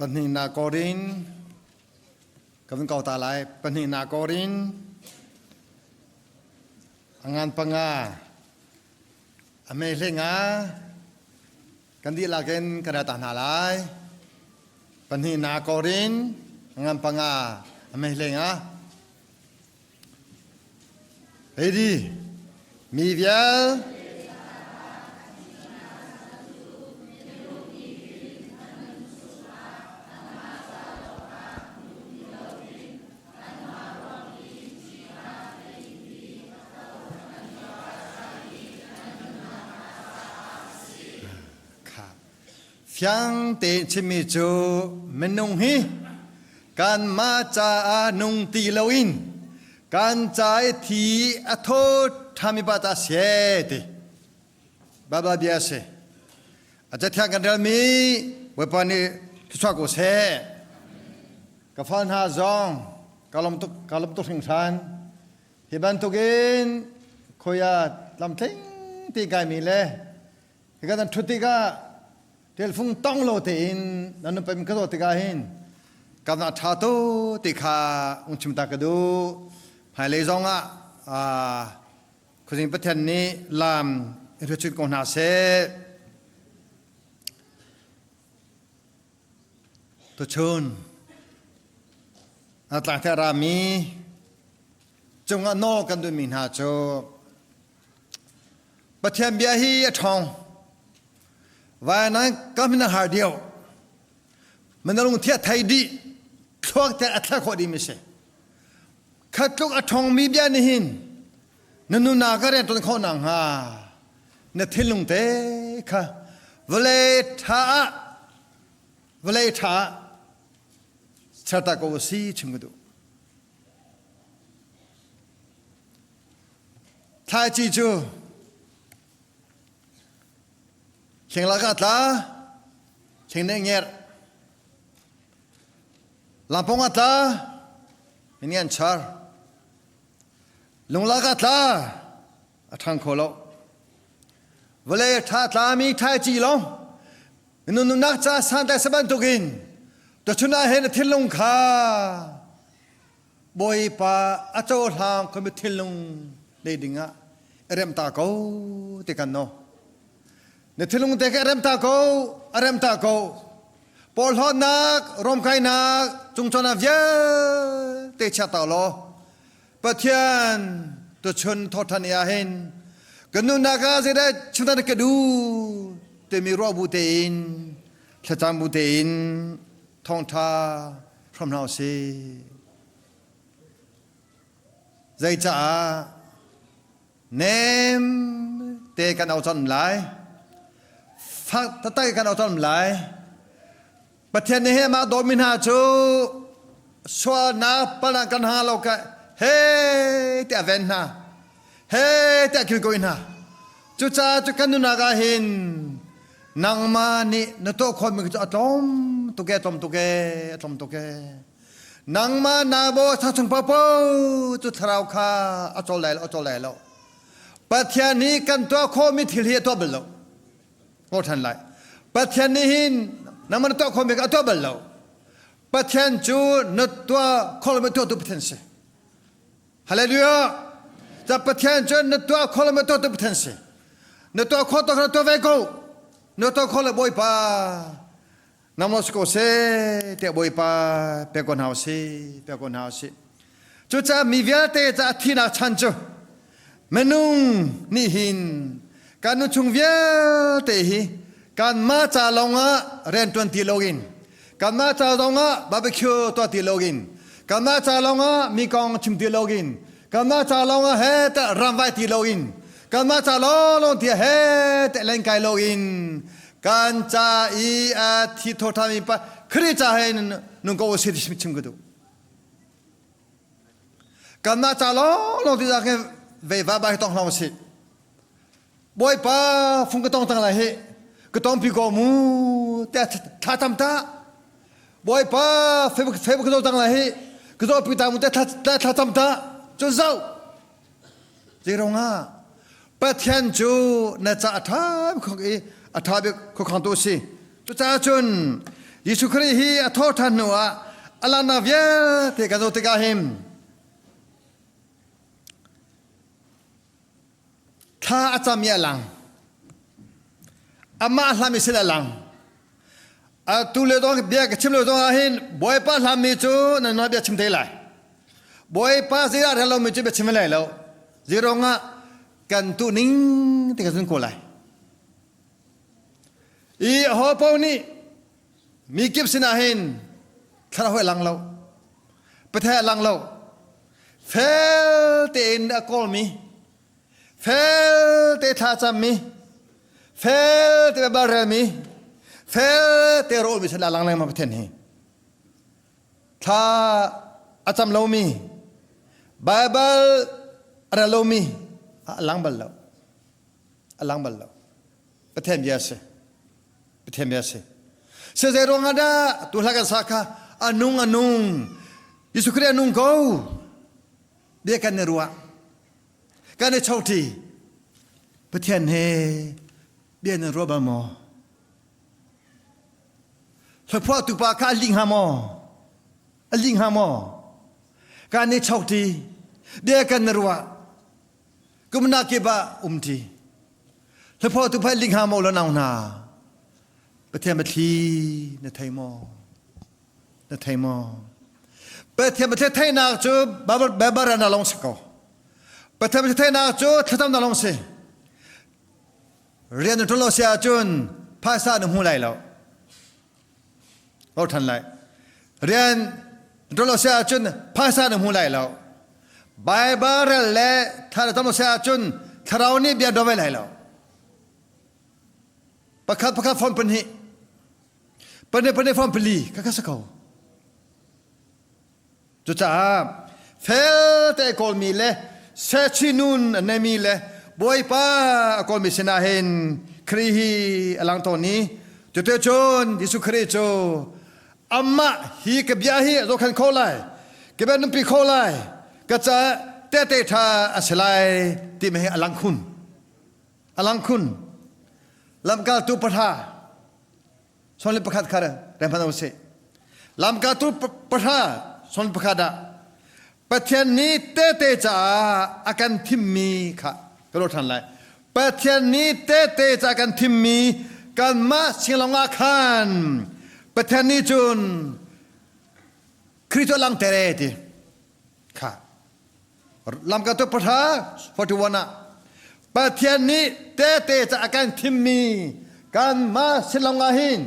Pahnihnak Korin ka vun kau ta lai. Pahnihnak Korin a ngan panga a me hlenga kan dihlak in kan ra ta hna lai. Pahnihnak Korin a ngan panga a me hlenga. Ready? Mi vial Fiang tein chimmi cu minung hi kanmah caah nung ti loin kan ca i thi a thaw ṭhami pa ta si ti Baibal bia a si. A cathiang kan relmi Bawipa nih thluachuah ko seh. Ka fal hna zong ka lawm tuk ka lawm tuk hringhran. Hi bantukin khoia tlamtling ti kaimi le Hika nan ṭhut tikah ṭelfung tong lo tein nan nun pem ka zawt tikah hin kan a ṭha tu ti kha ung chim ta ka duh. Hmailei zong ah Khuazing Pathian nih lam in hruai ko hna seh. Tuchun a tlangte a rami cungah nawl kan duhmi hna cu Pathian bia hi a ṭhawng. Vai nan kam hin a har deuh. Minung thi a thei dih. Thluak te a thla khawh dih mi si. Khat tluk a ṭhawngmi bia nih hin na nuna ka rian ṭuan khawh nak hnga na thinlung te kha vawlei ṭha ah vawlei ṭha ah serta ko si chim ka duh. Thlaici cu hleng lakah a tla, hleng nih a ngerh. Lampawng ah tla, mi nih an char. Lunglak ah tla, a ṭhang kho lo. Vawlei a ṭha tlami thlaici lawng minung nunnak ca santlai sa bantukin tuchun ah hin a thinlung kha Bawipa a cohlang khomi thinlung nei dingah i remta ko ti kan no. Na thinlung te kha remta ko, a remta ko. Porhlawtnak, romkainak, cungcawnnak vialte chia ta law Pathian tuchun thawṭhan i ahhin kan nunnak ah zeidah chimtan ka duh timi ruah bu tein thlacam bu tein thawngṭha hram hna usih. Zeicaah nem te kan au cang lai, fak taktak kan au cang lai. Pathian nih he mah dawtmi hna cu sualnak palnak kan ha lo ka he tiah a ven hna he tiah kilkawi hna. Cucaah cu kan nunnak ah hin nangmah nih na tuah khawhmi cu a tlawm tuk e, a tlawm tuk e, a tlawm tuk e. Nangmah naa bo thangchung paohpaoh cu thlarau kha a cawl lai lo, a cawl lai lo. Pathian nih kan tuah khawhmi thil hi a tuah bal lo. Ngaw ṭhan lai. Pathian nih hin nangmah na tuah khawhmi kha a tuah bal lo. Pathian cu na tuah khawh lomi tuahtu Pathian si. Hallelujah! Ca Pathian cu na tuah khawh lo tuah tu Pathian si. Na tuah khawh to na tuah ve ko. Na tuah khawh le Bawipa nangmah si ko seh tiah Bawipa pe ko hna usih, pe ko hna usih. Cucaah mi vialte caah thinak chan cu minung nih hin kan nu chung vialte hi kanmah ca lawngah rianṭuan ti loin kanmah ca zongah barbecue tuah ti loin kanmah ca lawngah mi kong chim ti loin kanmah ca lawngah he teh ramvai ti loin kanmah ca lawnglawng ti he teh lenkai loin kan ca i a thi thawṭhami pa Khrih ca he nung ko usih ti chim ka duh. Kanmah ca lawnglawng ti ke vei va ba hi tong hlah usih. Bawipa fung ka tong tang lai hi ka tong pi ko mu te thla tam ta Bawipa Facebook Facebook ka zo tang lai hi ka zo pi ta mu te thla thla tam ta cu zau Zeiruangah Pathian cu na ca a ṭha bik i a ṭha bik khuakhang tu a si. Cucaah cun Jesuh Khrih hi a thawh ṭhan hnu ah a langhnak vialte kan zoh tikah hin thla a cam i a lang. Amah hlam i sin a lang. Atu le dong bia ka chim lo zong ah hin Bawipa hlammi cu nan bia chim te lai. Bawipa zeidah rel lomi cu bia chim lai lo. Zeirong ah kan tuh ning ti ka zun ko lai. I aho paoh nih mi kip sinah hin thlarau a lang lo. Pathian a lang lo. Fel tein a kawlmi, fel te thla cammi, fel te Baibal relmi, fel te rawlmi sin a lang lengmang Pathian hi. Thla a cam lomi, Baibal a rel lomi a lang bal lo. A lang bal lo. Pathian bia si. Pathian bia si. Se zei ruang ah dah tu hla kan sa kha a nung a nung Jesuh Khrih a nung ko bia kan i ruah kan i choti Pathian he bia nan ruah bal maw Hlaphuahtu pa kha a ling hnga maw a ling hnga maw kan i choti bia kan i ruah kumna kip ah um ṭi hlaphaw tu phai ling ha maw lo nau hna Pathian biathli na thei maw na thei maw Pathian biathli theihnak cu Baibal na long si ko Pathian biathli theihnak cu thlacam na long si rian na ṭuan lo si ahcun phaisa na hmu lai lo Ho ṭhan lai. Rian ṭuan lo si ahcun phaisa na hmu lai lo. Baibal rel le thla tam lo si ahcun thlarau nih bia do ve lai lo. Pakhat pakhat fon pahnih. Pahnih pahnih fon pali kha kha si ko. Cucaah fel te kawlmi le sechi nun a neimi le Bawipa a kawlmi sinah hin Khrih hi a lang tawn i cuticun Jesuh Khrih cu amah hi ka bia hi a zohkhenh kho lai, ka bia nunpi kho lai, ka caah tehte ṭha a si lai timi hi a lang khun. A lang khun. Lamkaltu pahra Sawli pakhat kha rem hmanh usih. Lamkaltu pahra sawli pakhat ah Pathian nih tehte caah a kan thimmi kha ka ruat ṭhan lai. Pathian nih tehte caah a kan thimmi kanmah singlong ah khan Pathian nih cun Khrih cu a langhter e ti kha Lamkaltu pahra 41 ah Pathian nih tehte ca a kan thimmi kanmah silong ah hin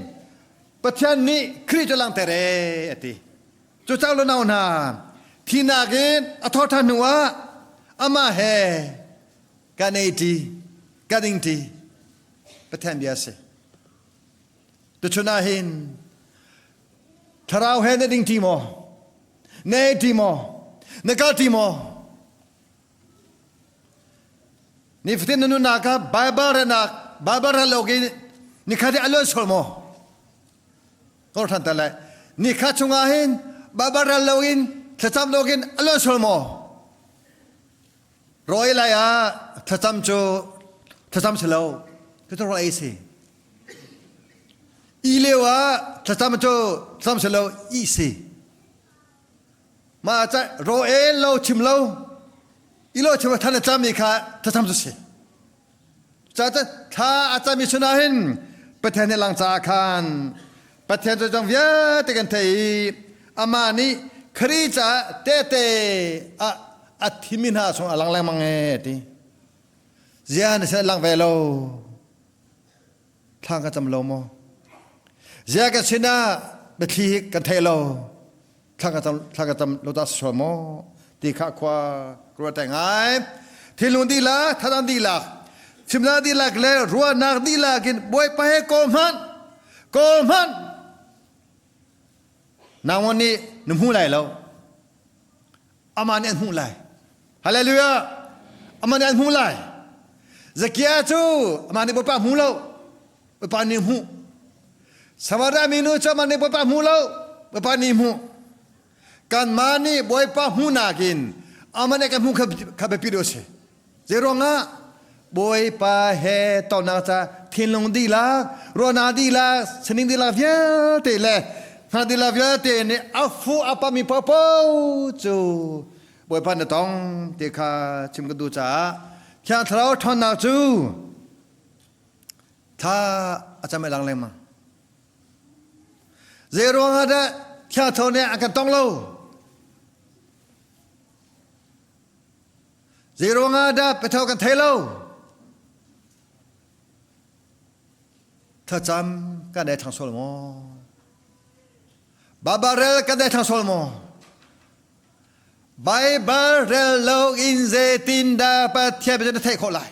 Pathian nih Khrih cu langhter e a ti. Cucaah lunau hna thinak in a thawhṭhan hnu ah amah he kan ei ṭi, kan ing ṭi. Pathian bia a si. Tuchun ah hin thlarau he na ding ṭi maw? Na ei ṭi maw? Na kal ṭi maw? Nifatin na nunnak ah Baibal relnak Baibal rel lo in nikhat i a luan sual maw? Kor ṭhan tal lai. Nikhat chungah hin Baibal rel lo in thlacam lo in a luan sual maw? Rawi lai ah thlacam cu thlacam si lo. Cu rawl ei si. I lio ah thlacam cu thlacam si lo i si. Mah ca ro el lo chim lo i lo chim than a cami kha thlacam cu si. Ca thla a cami chun ah hin Pathian nih lang caah khan Pathian cu jong vialte kan thei i amah nih Khrih caah tehte ah a thimi hna chung a lang lengmang e ti. Zia na sin lang ve lo. Thla ka cam lo maw? Zia ka sinah biathli hi kan thei lo. Thla ka cam thla ka cam lo ta sual maw? Ti kha khua ruat ngai. Thinlung dihlak, thadang dihlak, fimnak dihlak le ruahnak dihlak in Bawipa he kawl hmanh, kawl hmanh. Nangmah nih na hmu lai lo. Amah nih an hmuh lai. Hallelujah! Amah nih an hmuh lai. Zakia cu amah nih Bawipa hmu lo. Bawipa nih hmuh. Samaria minu cu amah nih Bawipa hmu lo. Bawipa nih hmuh. Kanmah nih Bawipa hmuhnak in amah nih kan hmuh kha biapi deuh a si. Zeiruangah? Bawipa he tonnak ca thinlung dihlak, ruahnak dihlak, sining dihlak vialte le hngalh dihlak vialte nih a fuh a pami paohpaoh cu Bawipa na tong ti kha chim ka duh caah Thiang Thlarau ṭhawnnak cu thla a cam lang lengmang. Zei ruangah dah Thiang Thlarau nih a kan tong lo? Zei ruangah dah Petro kan thei lo? Thlacam kan ei thang sual maw? Baibal rel kan ei thang sual maw? Baibal rel lo in zeitindah Pathian bia na theih khawh lai?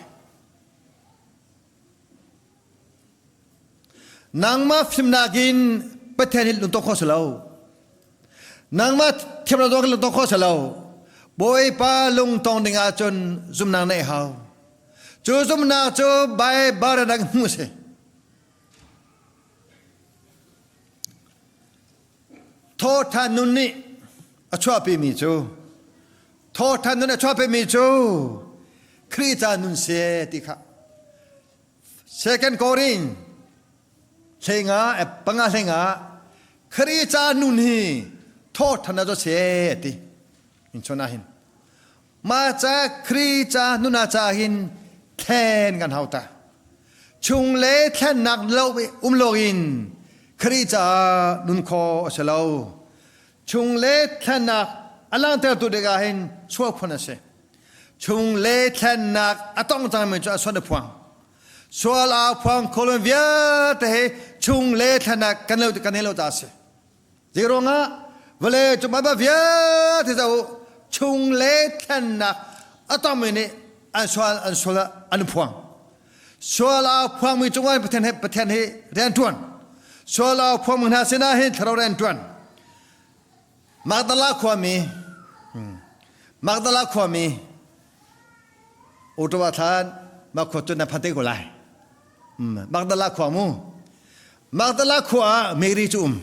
Nangmah fimnak in Pathian hi lungtong khawh si lo. Nangmah thiamnak zong lungtong khawh si lo. Bawipa lungtong ding ahcun zumnak neih hau. Cu zumnak cu Baibal rak hmuh si. Thawṭhan nun nih a chuahpimi cu thawṭhan nun a chuahpimi cu Khrih ca nun si ti kha Second Korin hleinga panga hleinga Khrih ca nun hi thawṭhan a si ti in chon ah hin mah ca Khrih ca nun ah ca hin thlen kan hau ta chung le thlennak lo um lo in Khrih ca nun kho a si lo chung le thlennak a langhtertu ding ah hin sual phun a si chung le thlennak a tong cangmi cu a suan a phuang sual a phuang kholon vialte he chung le thlennak kan lo kan lo ta si Zei ruangah vawlei cung ba vialte zoh chung le thlennak a tongmi nih an sual an sual an phuang. Sual a phuangmi cungah Pathian he Pathian he rian ṭuan. Sual a phuangmi hna sinah hin thlarau rian ṭuan. Magdala khuami Magdala khuami Ottawa thlan mah khua cu na phan te ko lai. Magdala khua mu. Magdala khua ah Mary cu um.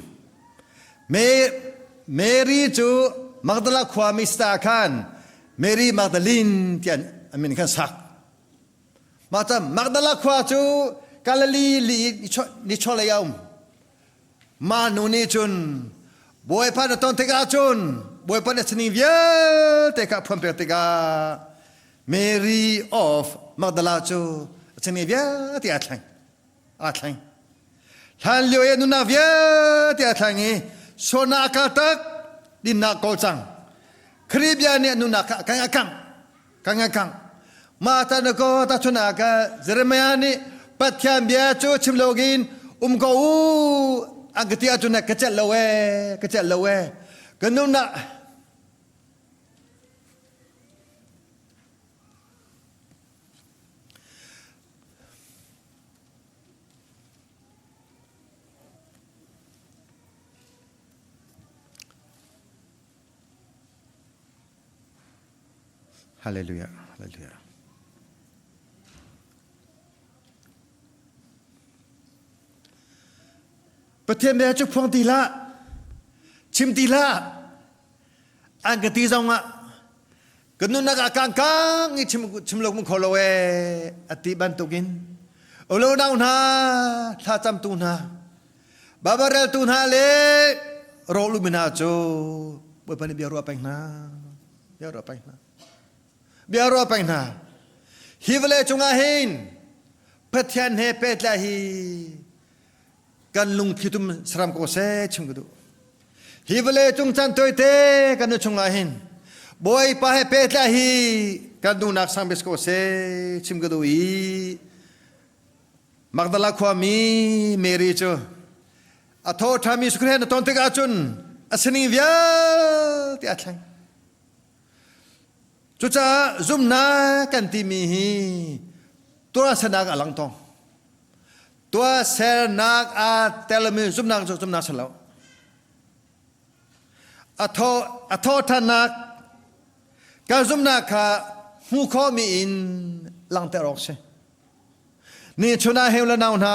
Mary cu Magdala khua mi star khan Mary Magdalene tiah a min khan sak. Mah cam Magdala khua cu Galilee li nichuahlei a um. Mah nu nih cun Bawipa na ton tikah cun Bawipa na sining vialte kha phuan pek tikah Mary of Magdala cu a sining vialte aa thleng. Aa thleng. Hlan lio i nunnak vialte aa thleng i sualnak a kal tak dinnak kawl cang. Khrih bia nih a nunnak kha a kangh. Ka ngakang. Mah ta na ko ta chun ah ka Jeremiah nih Pathian bia cu chim lo in um ko u an ka ti ahcun ka celh lo ee ka celh lo ee ka nunnak Hallelujah. Hallelujah. Pathian bia cu phuang ti hlah. Chim ti hlah. An ka ti zong ah ka nunnak ah kang kang i chim chim lo mun kho lo ee ati bantukin ulo nau hna thlacam tu hna Baibal reltu hna le rawlumi hna cu Bawipa nih bia ruah peng hna. Bia ruah peng hna. Bia ruah peng hna. Hi vawlei cungah hin Pathian he pehtlai hi kan lungthli tum saram ko seh chim ka duh. Hi vawlei cung caan tawite kan nu chungah hin Bawipa he pehtlai hi kan duhnak sang bes ko seh chim ka duh i Magdala khuami Mary cu a tho ṭhami Jesuh na ton tikah cun a sining vialte a thleng. Cucaah zumhnak kan timi hi tuahsernak a lang tong. Tuahsernak aa telmi zumhnak cu zumhnak si lo. A tho a thawṭhannak kan zumhnak kha hmuh khawhmi in langhter awk si. Ni chun ah heu le nau hna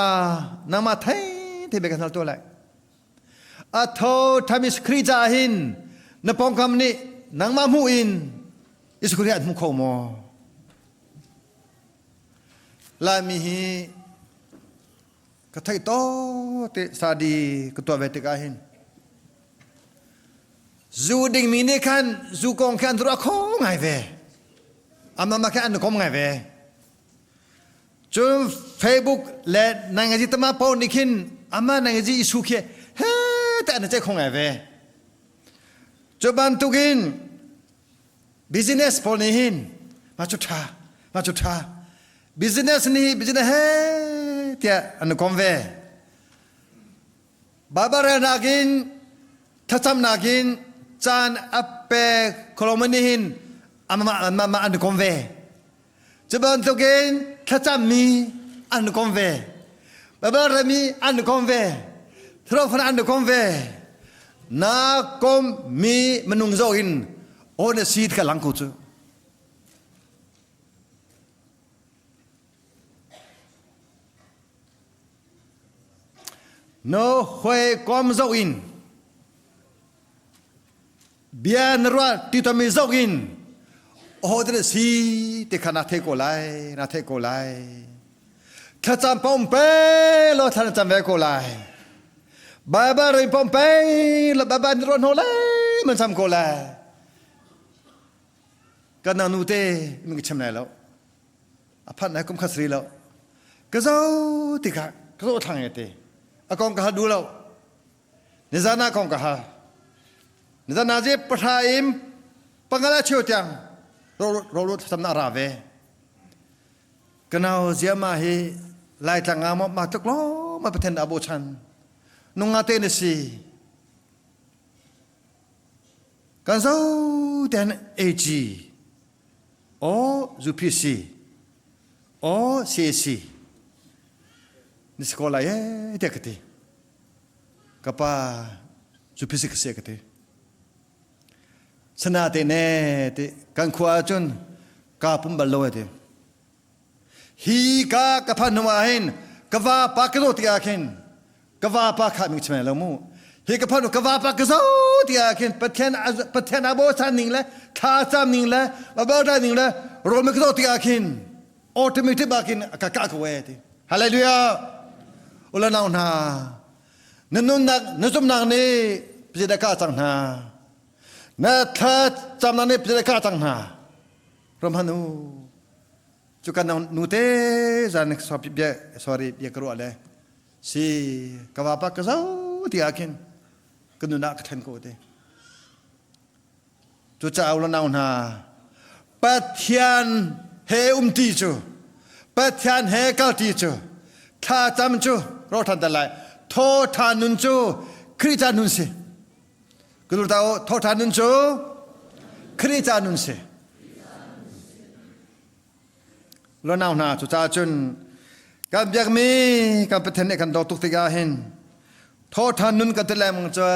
nangmah thei te be kan hal tuah lai. A tho thami Khrih caah hin na pawngkam nih nangmah hmuh in Jesuh Khrih an hmu kho maw? Laimi hi ka theih to te study ka tuah ve tikah hin zu dingmi nih khan zu kong khi an ruah kho ngai ve. Amah khan an kom ngai ve. Cun Facebook le nangazi tama paoh nih khin amah nangazi isu khi he te an ceih kho ngai ve. Cu bantukin business pawl nih hin mah cu ṭha, mah cu ṭha. Business nih business he tiah an kom ve. Baibal relnak in thlacamnak in caan a pe kholomi nih hin amah amah an kom ve. Cu bantukin thlacammi an kom ve. Baibal rami an kom ve. Thlarau an kom ve. Na kom mi minung zoh in aw na si ka lang ko cu. Na hawikom zoh in bia na ruah ti tomi zoh in aho dah na si ti kha na theih ko lai, na theih ko lai. Thlacam pom pe law thla na cam ve ko lai. Baibal ring pom pe law Baibal na ruah hno lai man cam ko lai. Kan nang nu te min ka chim lai lo. A phanh lai kum khat sri lo. Ka zo tikah ka zo thlang e te. A kong ka hal duh lo. Nizan ah kong ka hal. Nizan ah je pahra im pangala cheu tiang ro ro thlacam na ra ve. Kanau ziama hi Laitlang ah ma tluk lo ma Pathian dah bochan. Nunga te na si. Kan zo ten AG o UPC o CAC ni si ko lai e te ka ti. Ka pa UPC ka si ka ti. Sana te ne ti kan khua ahcun ka pum bal lo e ti. Hi ka ka phan hnu ah hin ka va pa ka zo ti ah khin ka va pa kha ming chimai lo mu. Hi ka phan ka va pa ka zo ti ah khin Pathian Pathian a bochan ning le thla cam ning le ba ning le rawl ka zo ti ah khin automatic ba khin ka ka ko e ti. Hallelujah. Ula nau hna na nunnak na zumnak nih zeidah ka cang hna na thla camnak nih zeidah ka cang hna ram u cu kan nu te zan bia sorry bia ka ruah le si ka vapa ka zo ti ah khin ka nun ah ka thlen ko te Cucaah u le nau hna, Pathian he umti cu, Pathian he kalti cu, thlacam cu rawlṭhan tel lai, thawṭhan nun cu Khrih ca nun si. Ka ta u, thawṭhan nun cu Khrih ca nun si. Lonau hna cucaah cun kan biakmi kan Pathian nih kan dawt tuk tikah hin thawṭhan nun kan ti lengmang cu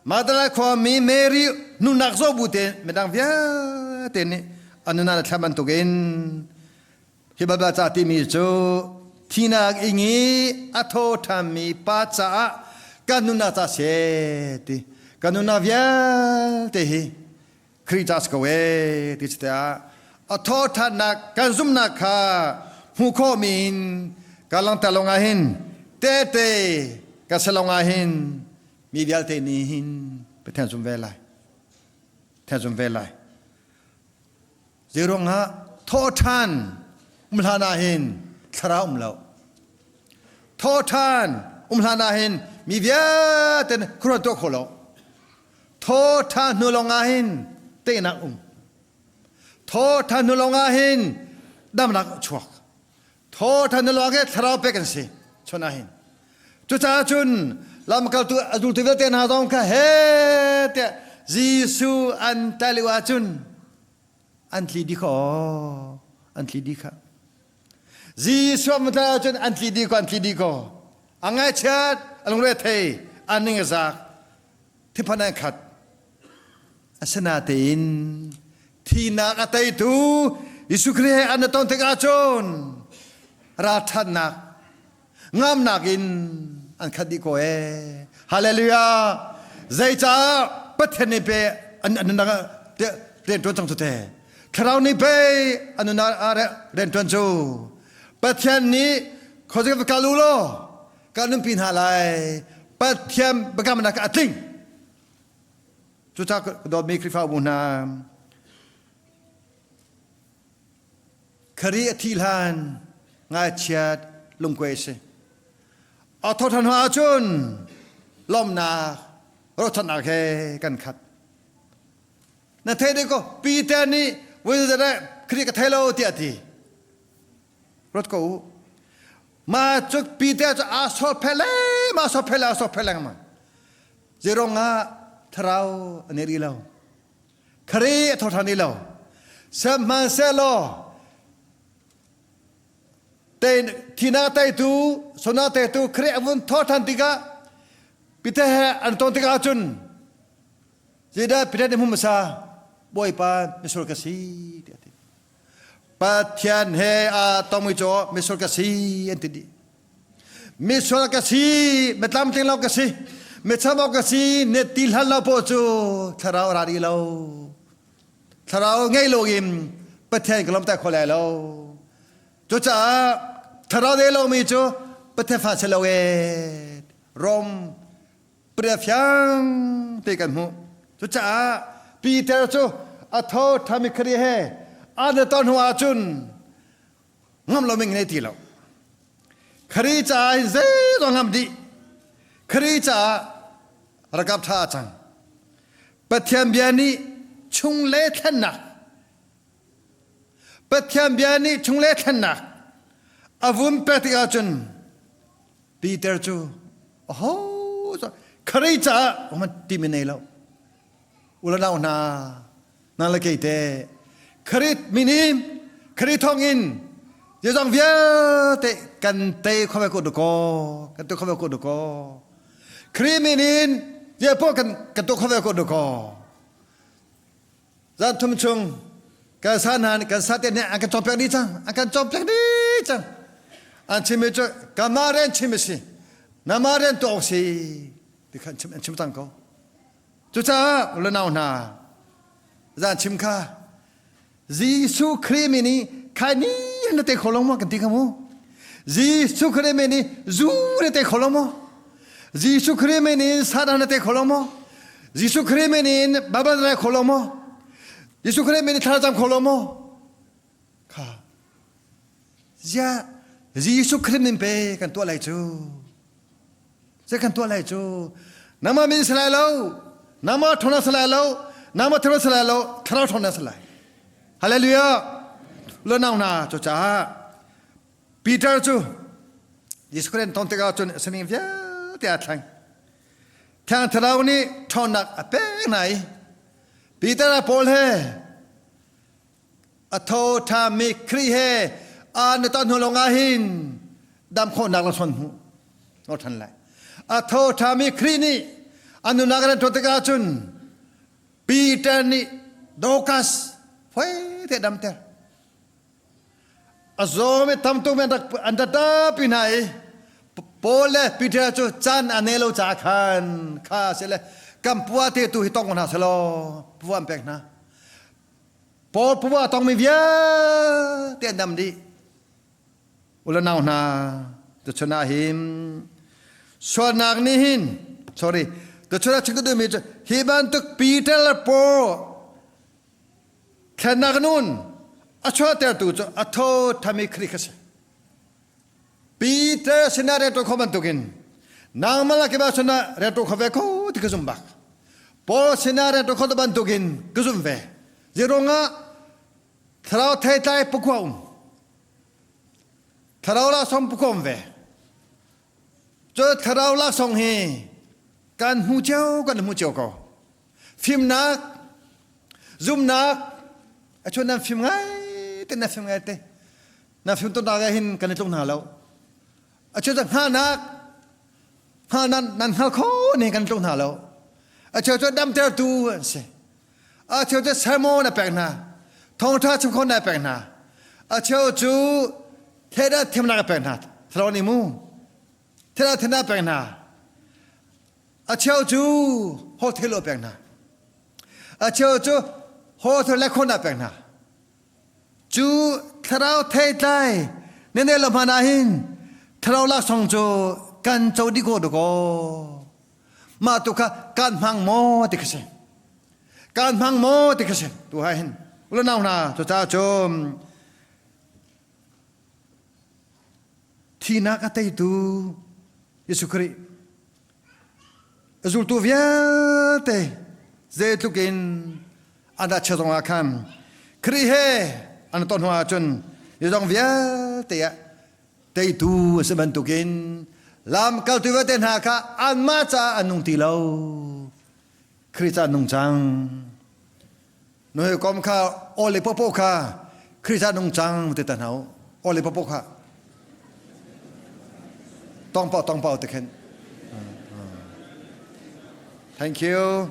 Magdala khuami Mary nunak zoh bu tein midang vialte nih an nunah le thla bantukin hi Baibal ca timi cu thinak ing i a tho ṭhanmi pa caah kan nunnak ca si ti kan nunnak vialte hi Khrih ca si ko ee ti tiah a thawṭhannak kan zumhnak kha hmuh khawhmi in ka langhter lawngah hin tehte ka si lawngah hin mi vialte nih hin Pathian zum ve lai. Pathian zum ve lai. Zeiruangah thawhṭhan um hlan ah hin thlarau um lo. Thawhṭhan um hlan ah hin mi vialte khuaruah tuah kho lo. Thawṭha hnu lawngah hin tehnak um. Thawṭha hnu lawngah hin damnak chuak. Thawṭha hnu lawngah hin thlarau pek an si. Chon ah hin. Cucaah cun lamkaltu a zultu vialte hna zong kha he tiah Jesuh an tlai lio ahcun an tli dih kho. An tli dih kha. Jesuh an tlai ahcun an tli dih ko, an tli dih ko. A ngaihchiat, a lungre thei, a ning a zak. Thiphan an khat. Asinatein thinak a teitu Jesuh Khrih he an i ton tikah cun ralṭhatnak ngamnak in an khat dih ko ee. Hallelujah! Zeicah Pathian nih pe an nunnak rian ṭuan cang cu te. Thlarau nih pei an nunnak rian ṭuan cu. Pathian nih khuazei va kal u law kan nunpi hna lai. Pathian biakamnak a tling. Cucaah ka dawtmi Khrihfabu hna, Khari a thih hlan ngaichiat lungkuai a si. A thawṭhan hnu ahcun lawmhnak, ruahchannak he kan khat. Na thei deh ko Peter nih voi Khrih ka thei lo tiah a ti. Ruat ko u. Mah cu Peter cu aa sawt le ma sawt le aa sawt lengmang. Zeirong ah thlarau an i ri lo. Khrih a tho ṭhan i lo. Sihmanhsehlaw thihnak teitu, sualnak teitu Khrih a vun thawh ṭhan tikah Peter he an ton tikah cun zeidah Peter nih hmu hmasa Bawipa misual ka si tiah a ti. Pathian he aa tongmi cu misual ka si an ti dih. Misual ka si, mitlamtling lo ka si, micham ka si, ne ti hlan lo paoh cu thlarau a ra rih lo. Thlarau ngei lo in Pathian ka lawmter kho lai lo. Cucaah thlarau nei lomi cu Pathian fa si lo ee. Rom pria fiang te kan hmuh. Cucaah Peter cu a tho ṭhami Khrih he an i ton hnu ahcun ngam lo ming nei ti lo. Khrih caah hin zeizong ngam dih. Khrih caah rakap ṭha a cang. Pathian bia nih chungle thlennak Pathian bia nih chungle thlennak a vun pek tikah cun Peter cu aho Khrih caah timi nei lo. Ulanau hna na le kei te Khrih min in Khrih thawng in zeizong vialte kan tei kho ve ko dukaw kan tu kho ve ko dukaw Khrih min in zepoh kan kan tu kho ve ko dukaw zan thum chung kan sa hna kan sa te nih an kan cawmpiak dih cang an kan cawmpiak dih cang an chimmi cu kanmah rian chim a si namah rian tuah awk si ti kha an chim cang ko Cucaah unau hna, zan chim kha Jesuh Khrih min i khai ni na te kho lo maw kan ti kha mu. Jesuh Khrih min i zu na te kho lo maw? Jesuh Khrih min in Satan na te kho lo maw? Jesuh Khrih min in Baibal na kho lo maw? Jesuh Khrih min in thlacam kho lo maw? Kha zia Jesuh Khrih min pe kan tuah lai cu. Zei kan tuah lai cu nangmah min si lai lo nangmah ṭhawn si lai lo nangmah thil si lai lo thlarau ṭhawn si lai hallelujah lo nau hna cucaah Peter cu Jesuh Christ ton tikah cun sining vialte aa thleng Thiang Thlarau nih ṭhawnnak a pek hna i Peter a Paul he A tho ṭhami Khrih he aa na ton hnu lawngah hin dam khawhnak na son hmu no ṭhan lai. A tho ṭhami Khrih nih a nunnak an ṭuan tikah cun Peter nih Dorcas foi te damter. A zawmi tam tuk mi an rak ṭapi hna i Paul le Peter cu caan a nei lo caah khan kha si le kan pua te tu hi tong hna selaw pua an pek hna. Paul pua tongmi vialte an dam dih. Ulanau hna, tuchun ah hin sualnak nih hin sorry tuchun ah chim ka duhmi cu hi bantuk Peter le Paul thlennak nun a chuahtertu cu a tho thami Khrih kha si. Peter sinah rianṭuan kho bantukin nangmah le keimah sinah rianṭuan kho ve ko ti ka zum bak. Paul sinah rianṭuan kho bantukin ka zum ve. Zeiruangah thlarau theitlai pakua um. Thlarau laksawng pakua um ve. Cu thlarau laksawng hi kan hmu cio kan hmu cio ko. Fimnak, zumnak, a chun nan fim ngai te na fim ngai te. Na fim tonnak ah hin kan i tluk hna lo. A cheu cu hngalhnak hngal nan nan hngal kho ning kan tluk hna lo. A cheu cu damtertu an si. A cheu cu sermon a pek hna. Thawngṭha chim kho na pek hna. A cheu cu theda thiamnak a pek hna. Thlarau nih mu. Theda thiamnak a pek hna. A cheu cu hotel a pek hna. A cheu cu hotel le khon a pek hna. Cu thlarau theitlai Ne ne lo hmanh ah hin thlarau laksawng cu kan co dih ko dakaw. Mah tu kha kan hmang maw ti kha si. Kan hmang maw ti kha si. Tu hai hin ula nau hna cucaah cun Thihnak a teitu Jesuh Khrih a zultu vialte zeitluk in an dah chia zongah khan Khrih he an ton hnu ahcun zeizong vialte ah teitu a si bantukin lamkaltu vialte hna kha anmah caah an nung ti lo Khrih caah an nung cang. Noi kom kha ole popo kha Khrihfa nung cang te ta hna ole popo kha tong pau tong pau te khen Thank you.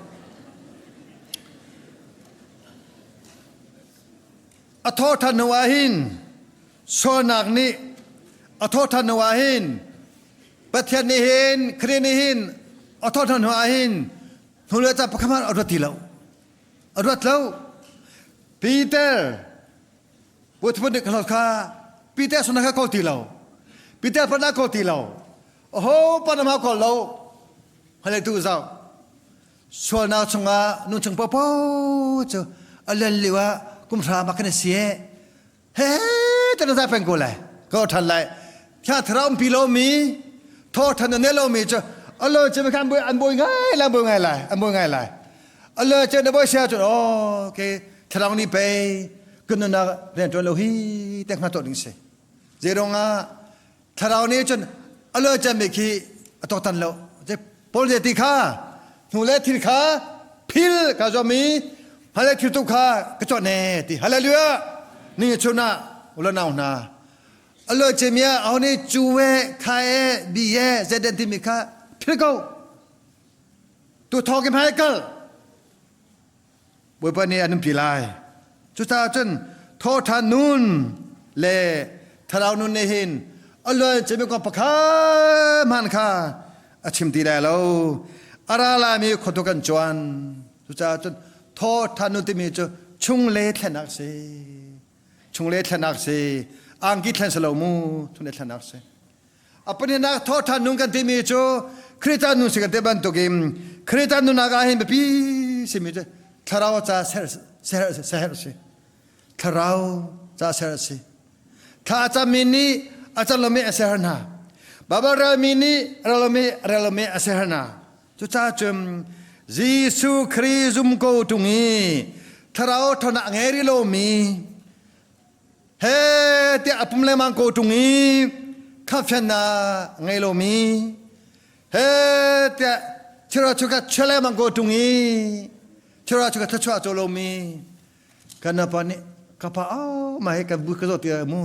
A tho than hnu ah hin sualnak nih a tho than hnu ah hin Pathian nih hin Khrih nih hin a tho than hnu ah hin hnu le ca pakhat hmanh a ruat ti lo. A ruat lo. Peter Puthmun nih ka kha Peter suna kha ko ti lo. Peter pana ko ti lo. Aho pana ma ko lo. Hale tu zau. Sualnak chungah nun chung popo cu a len liu ah kum hra ma kan si e. He te na zai peng ko lai ko than lai thla thara um pi lo mi tho than ne lo mi chu alo che khan boi an boi ngai lai boi ngai lai an boi ngai lai alo che na boi sia chu o ke thlarang ni pe kun na rian tuan lo hi te nga to ding se zeronga Thlarau nih cun a lo cemmi khi a tuaktan lo. Paul nih ti kha hnu le thil kha phil ka zuam i hmailei thil tu kha ka cuanh ne ti. Hallelujah! Ni chun ah ula nau hna. A lo cemi ah aho nih cu e, kha e, bi e, zeden timi kha phil ko. Tu thawk i hmai kal. Bawipa nih an umpi lai. Cucaah cun thawṭhan nun le thlarau nun nih hin a luan cemi kong pakhat hmanh kha a chim ti lai lo. A ra laimi khuatu kan cuan. Cucaah cun thawṭhan nun timi cu chungle thlenak si. Chungle thlenak si. Angki thlen si lo mu. Chungle thlenak si. A pahnihnak thawhṭhan nun kan timi cu Khrihfa nun si kan ti bantukin Khrihfa nunnak ah hin biapi simi cu thlarau ca ser ser si. Thlarau ca ser si. Thla a cammi nih a cam lomi a ser hna. Baibal relmi nih rel lomi rel lomi a ser hna. Cucaah cun Jesuh Khrih zum ko ṭung i thlarau ṭhawnnak a ngei rih lomi He tiah a pum lengmang ko ṭung i khamhfiannak ngei lomi he tiah thilra chu kha chia lengmang ko ṭung i thilra chu kha thluachuah a co lomi kan pa nih ka pa au ma he kan bu ka zaw ti mu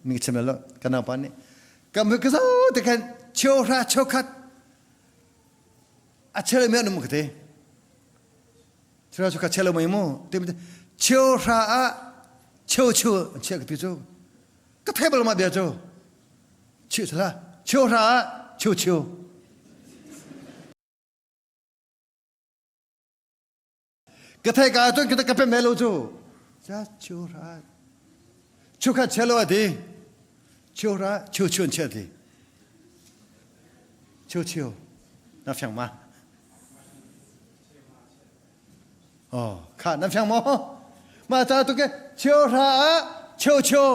mi chim lo kan pa nih kan bu ka zaw te khan cheu hra cheu khat a chele mi an um ka te Cheu cu ka chelo mei mu ti cheu hra ah cheu chu chia ka ti cu ka thei bal ma bia cu cheu sala cheu hra ah cheu cheu ka thei ka cun ka pem lo cu cha cheu hra cheu kha chelo ati cheu hra cheu chun chia ti cheu cheu na fiang ma Oh, kha nan fiang maw? Mah ca tu ke cheu hra ah cheu cheu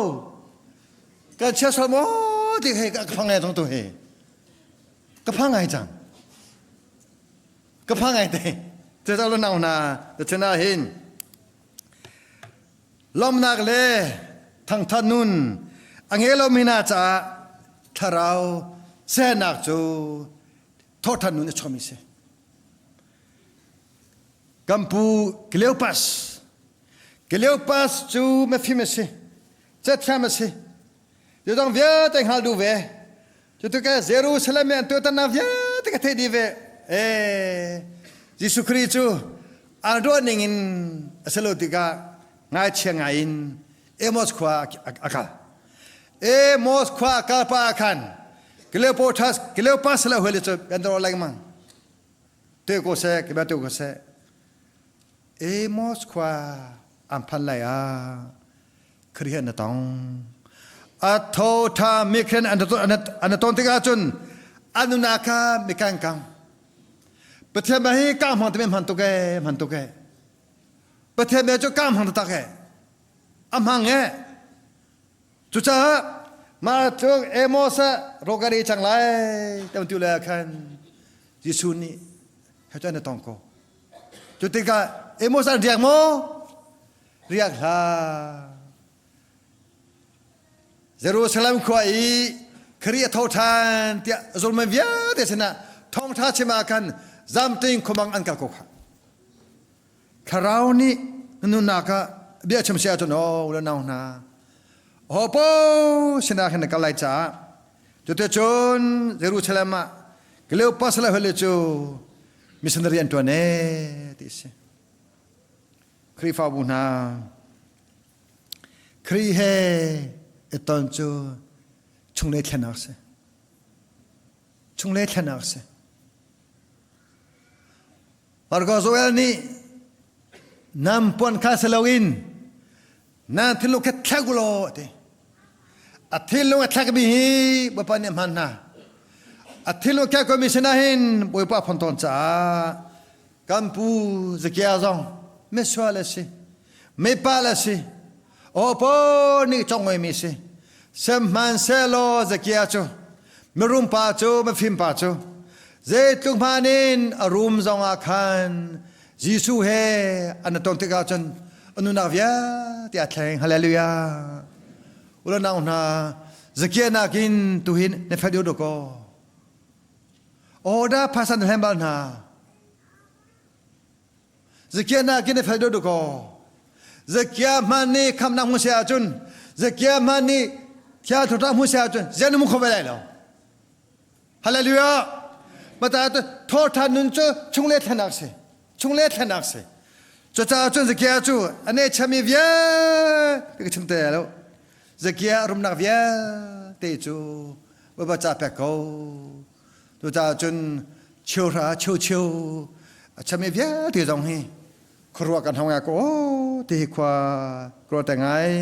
kan chia sual maw ti hei ka phang ngai tong tu hi. Ka phang ngai cang. Ka phang ngai te. Te lo nau na te chena hin. Lomnak le thangthat nun a nge lo mi na caah thlarau senak cu thawhthan nun a chuahmi si. Kan pu Cleopas Cleopas cu mafim a si cathiam a si zeidang vialte hngal duh ve cutuke Jerusalem i an tuahtannak vialte ka theih dih ve ee Jesuh Khrih cu an ruah ning in a si lo tikah ngaichia ngai in Amos khua a kal Amos khua a kal pa ah khan Cleopas Cleopas le huali cu kan dor lengmang te ko seh ke te ko seh Amos khua an phan lai ah Khrih na tong. A tho tha mi khren an ton tikah cun an nunak kha mikang kang. Pathian bia hi ka hmang timi hman tuk ee, hman tuk ee. Pathian bia cu ka hmang taktak ee. A hmang ee. Cucaah mah tluk Amos ah rokari cang lai tam tu le khan Jesuh nih he cu an tong ko. Cu tikah Amos an riak maw? Riak hlah. Jerusalem khua i Khrih a tho ṭhan tiah zulmi vialte sinah thawngṭha chim ah khan zamting khumang an kal ko kha. Thlarau nih nunnak ah bia chim si ahcun aw le nau hna ho po sinah khin na kal lai caah cuticun Jerusalem ah Cleopas le hole cu missionary an ṭuan ee ti si. Khrihfabu hna Khrih he i ton cu chunglei thlenak si. Chunglei thlenak si. Marco Joel nih nam puan kha si loin nan thinlung kha thlek u law a ti. A thinlung a thlekmi hi Bawipa nih a hman hna. A thinlung a thlek mi sinah hin Bawipa phon tawn caah kan pu Zakia zong misual a si. Mipa le si. Aw paw nih congoimi si. Sihmanhsehlaw Zakia cu mirum pa cu mifim pa cu zeitluk hmanh in a rum zongah khan Jesuh he an i ton tikah cun a nunnak vialte a thleng. Hallelujah. Ula nau hna Zakia nakin tuhin na fel deuh dawk aw. Aw dah phaisa na hlen bal hna. Zakia nakin na fel deuh dawk aw. Zakia hmanh nih khamnak hmu seh ahcun Zakia hmanh nih thiang thawtah hmu seh ahcun zeian um kho ve lai lo. Hallelujah. Mata thawthan nun cu chungle thlenak si. Chungle thlenak si. Cucaah cun Zakia cu a ne chami vialte ka chim te lo. Zakia rumnak vialte cu Bawipa ca pek ko. Cucaah cun cheuhra cheucheu a chami vialte zong hi khuaruah kan hong ko ti hi khua kruat ngai.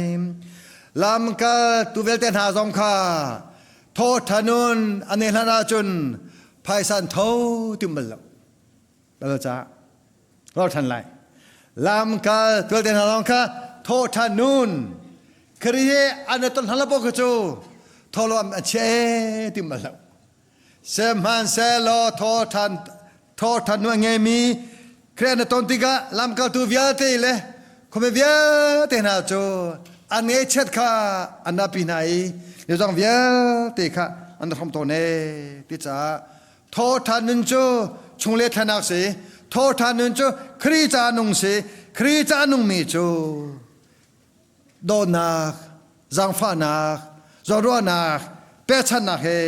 Lamkal tu vialte hna zong kha thaw thanun an i hlan ahcun phaisa an tho tim bal lo. Bal ca rol than lai. Lamkal tu vialte hna zong kha thaw than nun Khrih he an i ton hlan lo kha cu thawlawm a chia e tim bal lo. Sihmanhsehlaw thawṭhan thawṭhan nu a ngeimi Khrih na ton tikah lamkaltu vialte le khuami vialte hna cu an ngaihchiat kha an napi hna i zeizong vialte kha an hrawm tawn ee ti caah thawṭhan nun cu chungle thlenak si thawṭhan nun cu Khrih ca nung si Khrih ca nungmi cu dawtnak, zaangfahnak, zawnruahnak, pekchanhnak he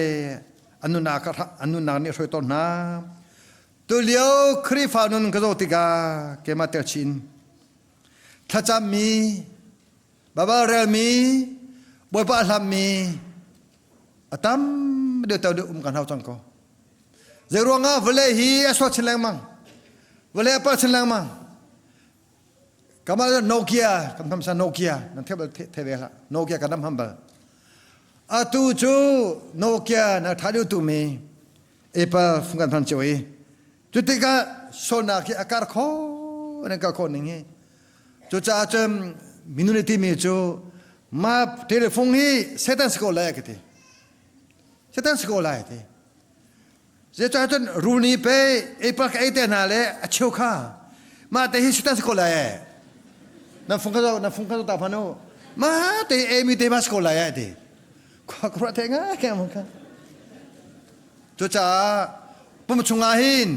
an nunnak an nunnak nih a hruai tawn hna. Tulio Khrihfa nun ka zoh tikah keimah tel chin thlacammi, Baibal relmi, Bawipa a hlammi a tam deuh teo deuh um kan hau cang ko. Zei ruangah vawlei hi a sual chin lengmang, vawlei a palh chin lengmang. Kamal Nokia kan tham sa Nokia nan the bal the ve hlah Nokia kan ham bal atu cu Nokia na tha deuh tu mi Apple fung kan hman cio i cu tikah sonak hi a kar kho nan kar khawh ning hi cucaah cun minung nih timi cu ma telephone hi Satan si ko lai ka ti Satan si ko lai ti Zeicah cun rul nih pei apple ka ei te hna le a cheu kha mah te hi sitan si ko lai ee. Nan fung kha zo nan fung kha zo ta phan u. Mah te ei mi te ma si ko lai ee ti. Khua ka ruah te nga ke mong kha. Cucaah pum chungah hin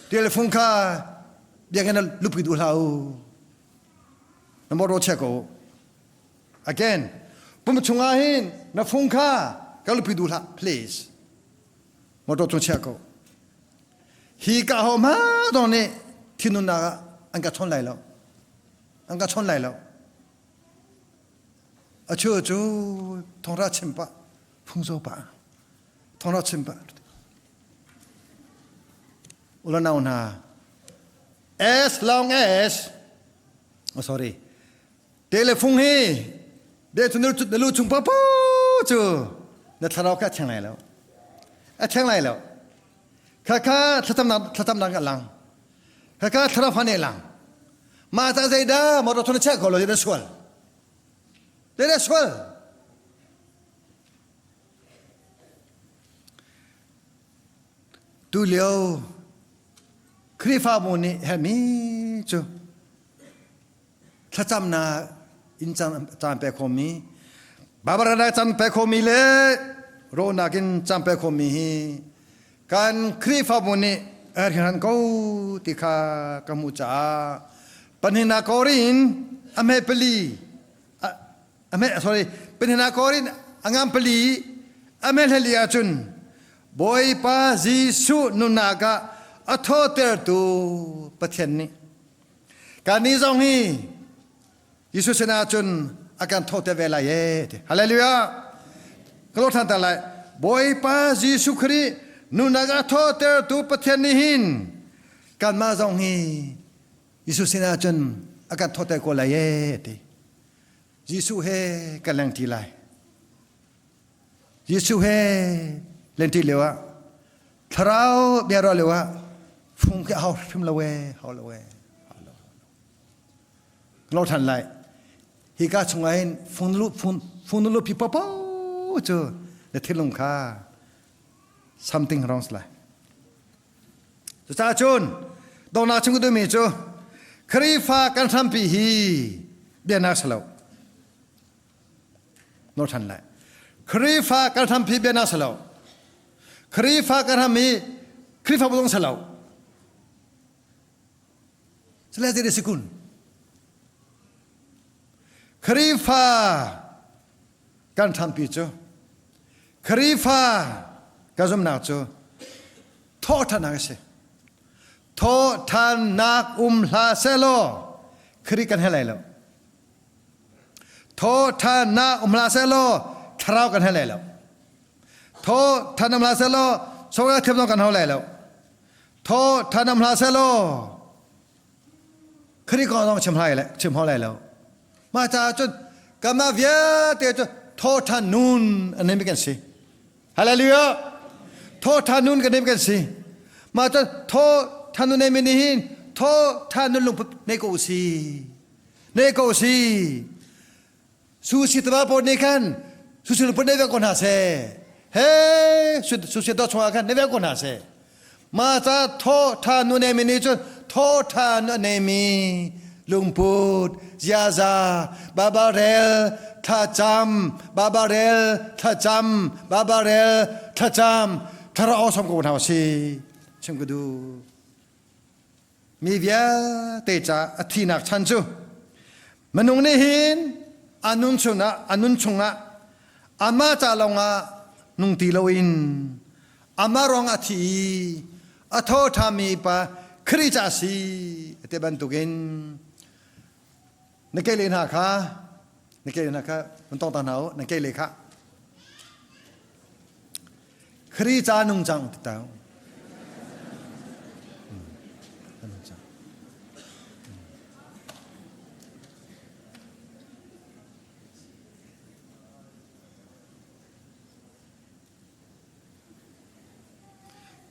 telephone kha biakinn ah lupi duh hlah u. Na motor check ko. Again, pum chungah hin na fung kha ka lupi duh hlah please. Motor cung chia ko. Hi ka ho ma dong nih thinunnak ah an ka chawn lai lo. An ka chawn lai lo. A chu cu thongra chim pah, phungzo pah, thongra chim pah. Ulanau hna, as long as, oh sorry, Telefung hi bia cu na lu chung papo cu na thlarau kha a thiang lai lo. A thiang lai lo. Khakha thlacamnak thlacamnak a lang. Khakha thlarau fa nih a lang. Mah ca zeidah motor thun chiah ko lo na sual. Zeidah sual? Tu lio Khrihfabu nih herhmi cu thlacamnak in caan pek khawhmi Barbara caan pek khawhmi le rawhnak in caan pek khawhmi hi kan Khrihfabu nih a herh ko ti kha ka hmuh caah pahnihnak Korin a hme pali a hme sorry pahnihnak Korin a ngam pali a hme hleli ahcun Bawipa Jesuh nunnak ah a thawtertu Pathian nih kannih zong hi Jesuh sinah cun a kan thawhter ve lai ee ti. Hallelujah. Ka lawh ṭhan ta lai. Bawipa Jesuh Khrih nunnak a thawhtertu Pathian nih hin kanmah zong hi Jesuh sinah cun a kan thawhter ko lai ee ti. Jesuh he kan lengṭi lai. Jesuh he lengṭi lio ah thlarau bia ruah lio ah fung khi a hau hrim lo ee, hau lo ee. Lo ṭhan lai. Hika chungah hin fung lu pi popo cu na thinlung kha something wrong lai. Cucaah cun donghnak chung ka duhmi cu Khrihfa kan hrampi hi biaknak si lo. Nawl ṭhan lai. Khrihfa kan hrampi biaknak si lo. Khrihfa kan hram hi Khrihfabu zong si lo. Sile zei si kun? Khrihfa kan hrampi cu Khrihfa ka zumhnak cu thawhṭhannak a si. Thawhṭhannak um hlah sehlaw Khrih kan hel lai lo. Thawhṭhannak um hlah sehlaw thlarau kan hel lai lo. Thawhṭhan um hlah sehlaw sawra thiam zong kan hau lai lo. Thaw thanam hlah selaw Khrih kong zong chim lai le chim hau lai lo. Mah caah cun kanmah vialte cu thaw than nun an nei kan si. Hallelujah. Thaw than nun kan nei kan si. Mah cun thaw than nun nei mi nih hin thaw than nun lungput nei ko si. Nei ko si. Susi taba pawl nih khan susi lungput nei ve ko hna seh. He susi dawt chungah khan nei ve ko hna seh. Ma ca thaw tha nu nei mi nih cun thaw tha nu nei mi lungput ziaza babarel thlacam babarel thlacam babarel thlacam thlarau som ko hna si chim ka duh. Mi vialte ca a thihnak chan cu minung nih hin a nun chungah a nun chungah amah ca lawngah nung ti loin amah ruang a thi i a tho ṭhami pa Khrih ca si ti bantukin na ke le hna kha na ke le hna kha nan tong ta hna u na ke le kha Khrih ca nung cang ti tau.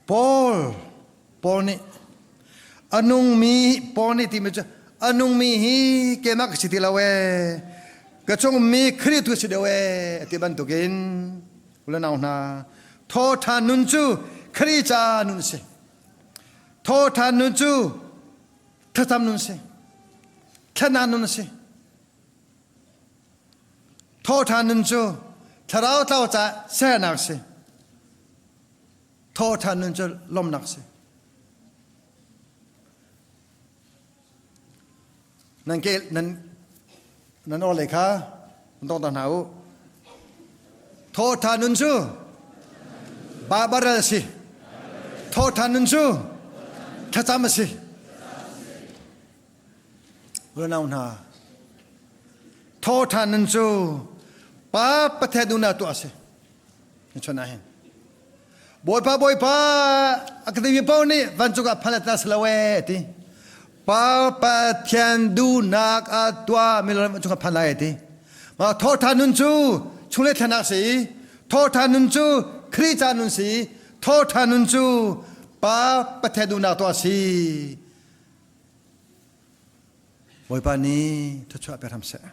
Paul Paul nih a nungmi Paul nih timi cu a nungmi hi keimah ka si ti lo ee ka chungmi Khrih tu si deuh ee ti bantukin ulanau hna thawṭhan nun cu Khrih ca nun si thawṭhan nun cu thlacam nun si thlana nun si Thawhṭhan nun cu thlarau tlau ca sernak si. Thawhṭhan nun cu lawmhnak si. Nan ke nan nan aw lei kha nan tong ta hna u. Thawhṭhan nun cu babaral si. Thawhṭhan nun cu thlacam a si. Unau hna, thawṭhan nun cu Pa Pathian duhnak tuah a si. Na chon ah hin. Bawipa Bawipa a ka timi paoh nih vancung ah phan na si lo ee ti. Pa Pathian duhnak a tuah mi lawm vancung ah phan lai ti. Ma thawṭhan nun cu chunglei thlenak si. Thawṭhan nun cu Khrih ca nun si. Thawṭhan nun cu Pa Pathian duhnak tuah si. Bawipa nih thluachuah pe hram seh.